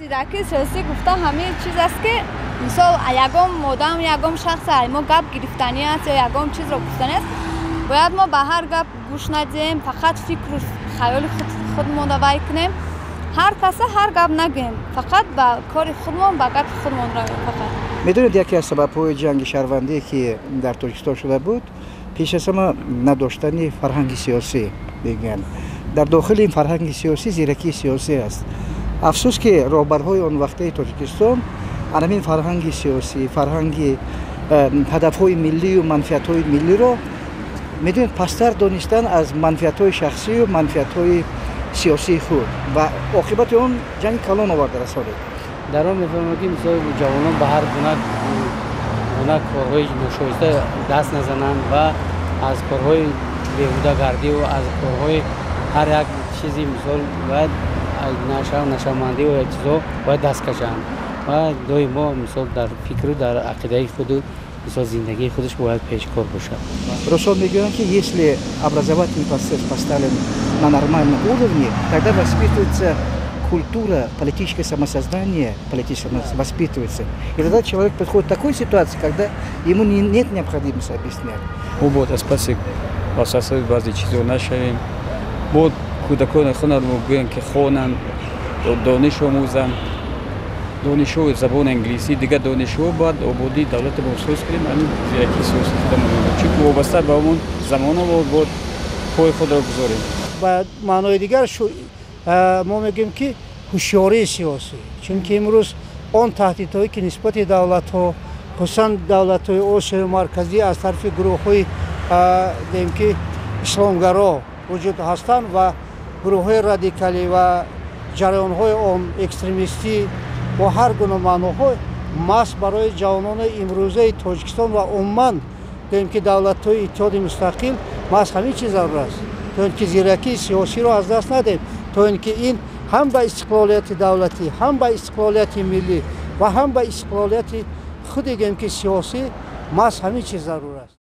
Зиракии сиёсӣ гуфта ҳамин чиз аст, ки мисол ягон одам, ягон шахс мо гап гирифтанӣ аст ё ягон чизро гуфтанӣ аст, бояд мо ба ҳар гап гӯш надиҳем, фақат фикру хаёли худмонро вай кунем, ҳар каса ҳар гап нагӯем, фақат ба кори худмон, ба гапи худмон равем фақат. Медонед, яке аз сабабҳои ҷанги шаҳрвандие, ки дар Тоҷикистон шуда буд, пеш аз ҳама надоштани фарҳанги сиёсӣ мегӯянд. Дар дохили ин фарҳанги сиёсӣ зиракии сиёсӣ аст. Афсӯс, ки роҳбарҳои он вақтаи Тоҷикистон анамин фарҳанги сиёсӣ, фарҳанги ҳадафҳои миллию манфиатҳои миллиро, медонед, пасттар донистан аз манфиатҳои шахсию манфиатҳои сиёсии худ ва оқибати он ҷанги калон оварда расонид. Дар он мефаҳмам, ки мисол ҷавонон ба ҳар гуна корҳои ношоиста даст назананд ва аз корҳои беҳудагардию аз корҳои ҳар як чизи, мисол, бояд нашавмандию чизҳо бояд даст кашанд ва доимо, мисол, дар фикру дар ақидаи худу, мисол, зиндагии худаш бояд пешкор бошад. Русо мегӯянд, ки если образовательный процесс поставлен на нормальном уровне, тогда воспитывается культура, политическое самосознание, политическое воспитывается. И тогда человек приходит в такой ситуации, когда ему нет необходимости объяснять. Мо бояд аз паси васвасаи баъзе чизҳо нашавем. Бояд кӯдакони худро гӯем, ки хонанд, дониш омӯзанд, донишҳо, забони англисӣ, дигар донишҳо. Бояд ободии давлатро соз кунем, ҳамин зиракии сиёсӣ худамон, чунки вобаста ба ҳамон замоно бояд пои худро гузорем. Ба маънои дигар мо мегӯем, ки ҳушёрии сиёсӣ, чунки имрӯз он таҳдидҳое, ки нисбати давлатҳо, хусусан давлатҳои Осиёи Марказӣ, аз тарафи гурӯҳҳои, гӯем ки, исломгаро вуҷуд ҳастанд ва гурӯҳҳои радикалӣ ва ҷараёнҳои он экстремистӣ бо ҳар гуна маъноҳо, маҳз барои ҷавонони имрӯзаи Тоҷикистон ва умуман, гӯем ки, давлатҳои иттиҳоди мустақил маҳз ҳамин чиз зарур аст, то ин ки зиракии сиёсиро аз даст надиҳем, то ин ки ин ҳам ба истиқлолияти давлатӣ, ҳам ба истиқлолияти миллӣ ва ҳам ба истиқлолияти худи, гӯем ки, сиёсӣ маҳз ҳамин чиз зарур аст.